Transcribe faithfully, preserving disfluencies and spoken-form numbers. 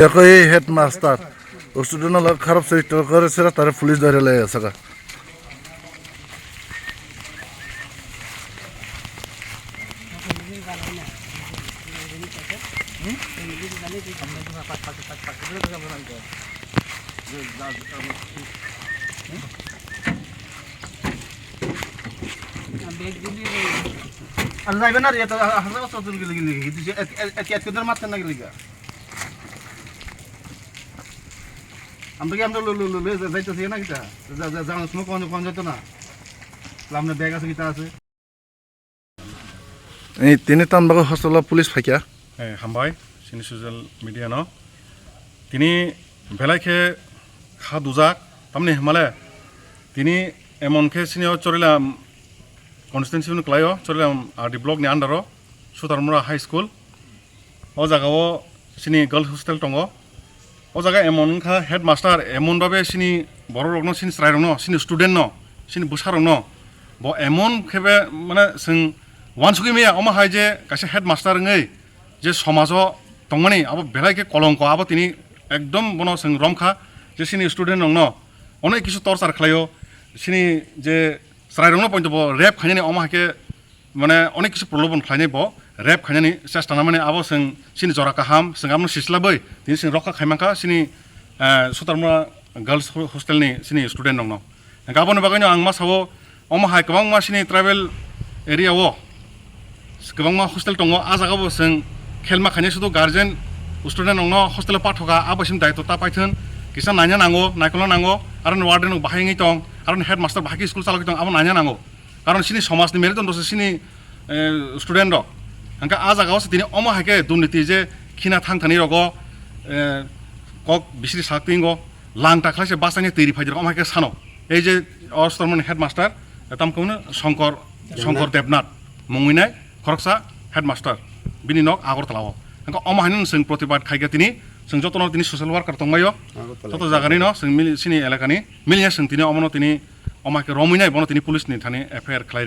Yakoi headmaster, student no kharap soi tokar sera tare police dare le saka. Ang jaibe na riya to, ah, ah, ah, gili, gili, gili, gili, et, et, et, et, et, et, mat na gili ga. Amtaki amta lo, lo, lo, lo, jai, jai, jai, na kita. Ja, ja, ja, semua konjo, konjo to na. Lamne bag ase kita ase. Ei, tini tan bagwi hostel o police phaikha. Eh, hambai, sini social media no. Tini belai khe kha dujak, tamni himale. Tini emon khe sini o Chorilam constituency no kwlaio, Chorilam R D block ni under o, Sutarmura High School. O jaga o sini girls hostel tongo. O jaga emon wngkha headmaster, emon babe sini borok rokno, sini chwrai rokno, sini student no, sini bwsa rokno bo emon khebe mane chwng uansugwi maya, omo hai je kaisa headmaster wngwi je somajo tongmani abo belai khe kolongko, abo tini ekdom bono chwng romkha je sini student rokno onek kisu torchar khlaio, sini je chwrai rokno poito bo rape khainani omo hai khe mane onek kisu prolobon khlainai bo, rape khainani chesta namani abo chwng sini jora kaham, chwng abono sislabwi tini chwng rokha khaimankha sini, eh, Sutarmura Girls Ho-, Hostel ni sini student rokno. Hingkhe aboni bagwino ang ma sao, omo hai kwbangma sini tribal area o kwbangma hostel tongo, a jaga bo chwng khelma khainai sudu guardian student rokno hostel o pathoka, abo sini daitw ta paithwng, kisa naina nango, naikolna nango, aro warden rok bahai wngwi tong, aro headmaster bahai khe school chalogwi tong, abo naina nango. Karon sini somaj ni merit wngtose sini, eh, student rok. Hingke a jaga o se tini omo hai khe durniti je khina thang thani rogo, eh, kok bisri sak tingo lang ta khlai se bachai ni twi ri phai rok omo hai khe sano. Ei je o Sutarmura ni headmaster, eh, tam khe Shankar, Shankar Debnath mungwi nai khoroksa headmaster. Bini nok Agartala o. Hingke omo hai no chwng protibad khai khe tini chwng joto no tini social worker tong mai o. Agartala. Joto jaga ni no chwng mili, sini elaka ni mili ya chwng tini omo no tini omo hai khe romwi nai bono tini police ni thani F I R khlai.